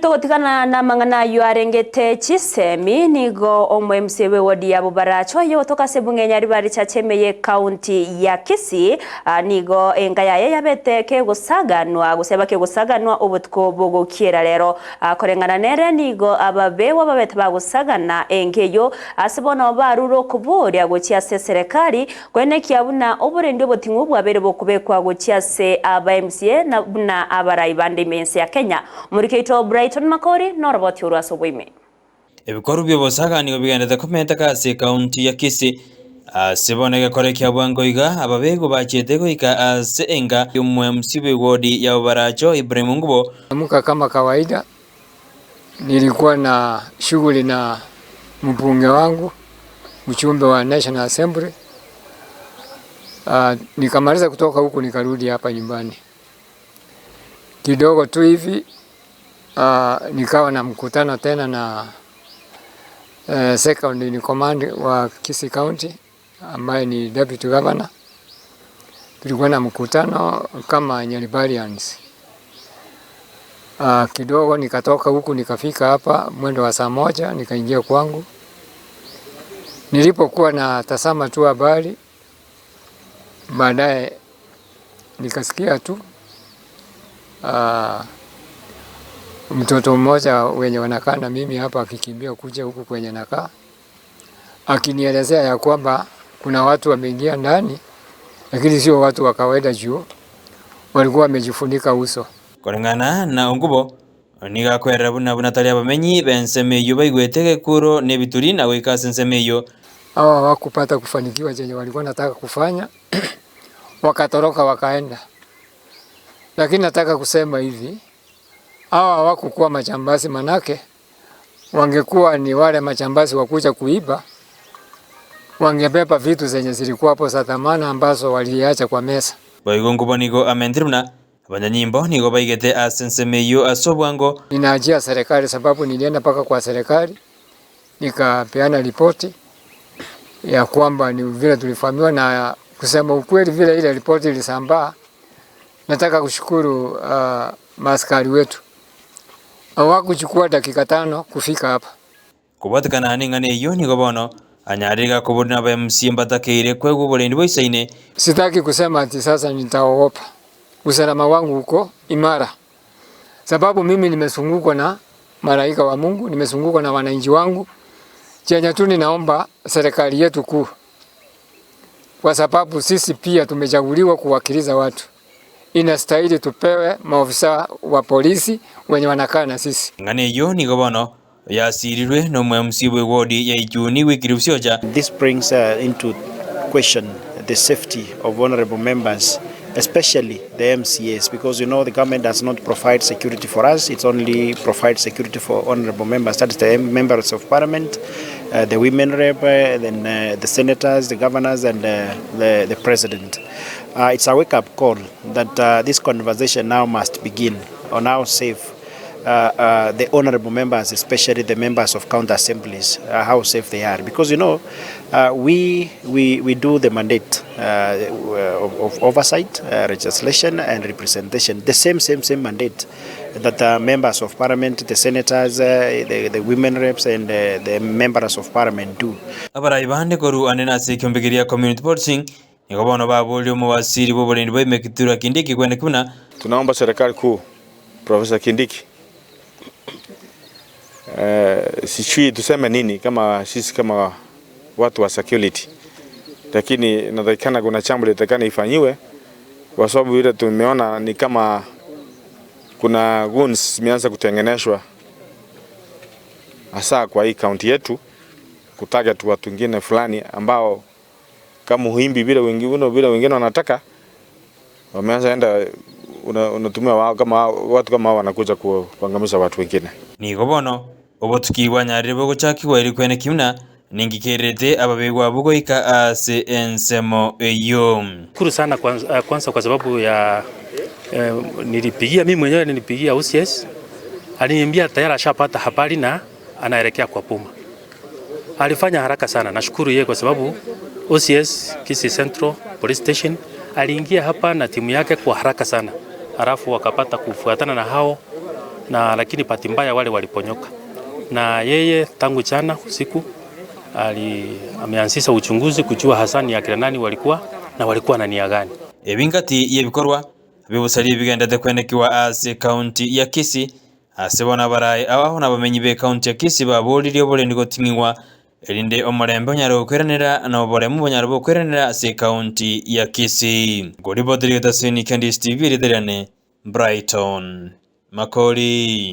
Togotigana na mang'ana ayo arengete chisemi nigo omo MCA we wodi ya Bobaracho yogotoka ase bung'enya ribari chache ye county ya Kisii nigo enga yaye yabete kegosaganwa goseba kegosaganwa obotuko bogokiera rero koreng'ana nere nigo ababewa babete bagosagana engeyo ase bono baruro okuboria gochia ase serikali kwenekia buna oborendi oboting'u bwabere bokobekwa gochia ase aba MCA na buna abarai bande imense ya Kenya. Murikeito Brighton Makori noroboti orwa ase oboime. Ebikoru bya nigo bigendete komenta ase county ya Kisii ase bono egekore kia bwango iga ababego bachiete goika ase enga y'omo MC wodi ya Bobaracho Ibrahim Ngubo. Amka kama kawaida, nilikuwa na shughuli na mbunge wangu, mjumbe wa National Assembly. Nikamaliza kutoka huku nikarudi hapa nyumbani kidogo tu hivi, nikawa na mkutano tena na second in command wa Kisii County ambaye ni deputy governor. Tulikuwa na mkutano kama Nyaribarians. Kidogo nikatoka huku nikafika hapa mwendo wa saa 1, nikaingia kwangu. Nilipokuwa na tazama tu habari, baadaye nikasikia tu mtoto mmoja wenye wanakaa na mimi hapa akikimbia kuja huku kwenye nakaa, akinielezea ya kwamba kuna watu wameingia ndani, lakini sio watu wa kawaida juu walikuwa wamejifunika uso. Koreng'ana na Ongubo nigakwera buna buna tari abamenyi benseme eyo baigwete gekuro n'ebituri na goika ase ensemo eyo. Hawa hawakupata kufanikiwa chenye walikuwa nataka kufanya wakatoroka wakaenda. Lakini nataka kusema hivi, hawa hawakukuwa majambazi, manake wangekuwa ni wale majambazi wakuja kuiba, wangebeba vitu zenye zilikuwa hapo za thamana ambazo waliacha kwa meza. Boigo Ngubo nigo amentire buna abanyanyimbo nigo baigete ase ensemo eyo ase obwango. Ninaachia serikali sababu nilienda mpaka kwa serikali nikapeana ripoti ya kwamba ni vile tulifahamiwa, na kusema ukweli vile ile ripoti ilisambaa. Nataka kushukuru maaskari wetu, hawakuchukua dakika 5 kufika hapa. Kubatikana n'eng'ana eyo nigo bono anyarire gakobori na ba MCA mbatakeire kwegwa oborendi bwa isaine. Sitaki kusema ati sasa nitaogopa. Usalama wangu uko imara, sababu mimi nimezungukwa na malaika wa Mungu, nimezungukwa na wananchi wangu. Chenye tu ninaomba serikali yetu kuu, kwa sababu sisi pia tumechaguliwa kuwakilisha watu, inastahili tupewe maofisa wa polisi wenye wanakaa na sisi. Ng'ana eyo nigo bono yasirirwe n'omo MC bwe wodi ya Ichuni Wycliffe Siocha. This brings into question the safety of honorable members, especially the MCAs, because you know the government does not provide security for us, it only provides security for honorable members, that is the members of parliament, the women rep, then the senators, the governors, and the president. It's a wake-up call that this conversation now must begin on how safe the honorable members, especially the members of county assemblies, how safe they are. Because we do the mandate of oversight, legislation and representation, the same mandate that the members of parliament, the senators, the women reps and the members of parliament do. Abarai bande koru anene ase ekiombegeria community policing nigo bono baboria omowasiri bwa oborendi bwa Kithure Kindiki kwene buna tunaomba serikali kuu Profesa Kindiki, sijui tuseme nini kama sisi kama watu wa security, lakini inatakikana kuna jambo litakana ifanyiwe, kwa sababu ile tumeona ni kama kuna goons zimeanza kutengenezwa hasa kwa hii county yetu, kutarget watu wengine fulani ambao kama uhimbi vile wengine wanataka, wameanza enda unatumia wao kama watu kama hao wanakuja kuangamiza watu wengine. Nigo bono obotuki bwa nyarire bogochakigwa eri kwene kiuna ningikerete ababegwa bugoika ase ensemo eyo. Shukuru sana kwanza kwa sababu ya nilipigia mimi mwenyewe, nilipigia OCS, aliniambia tayari ashapata habari na anaelekea kwa Puma. Alifanya haraka sana, nashukuru yeye kwa sababu OCS Kisii Central Police Station aliingia hapa na timu yake kwa haraka sana, halafu wakapata kufuatana na hao Na lakini bahati mbaya wale waliponyoka, na yeye tangu jana usiku ameanzisha uchunguzi kujua hasa ni akina nani walikuwa na walikuwa na nia gani. Ebingati yebikorwa bibusari bigendete kwenekiwa ase county ya Kisii ase bona barayi abaho nabamenyi be county ya Kisii baburirie oborendi goting'iwa erinde omorembe onyare gokweranera na oboremu bonyare bokweranera ase county ya Kisii. Ngoriboteri getaseni Candice TV riteriane Brighton Makori.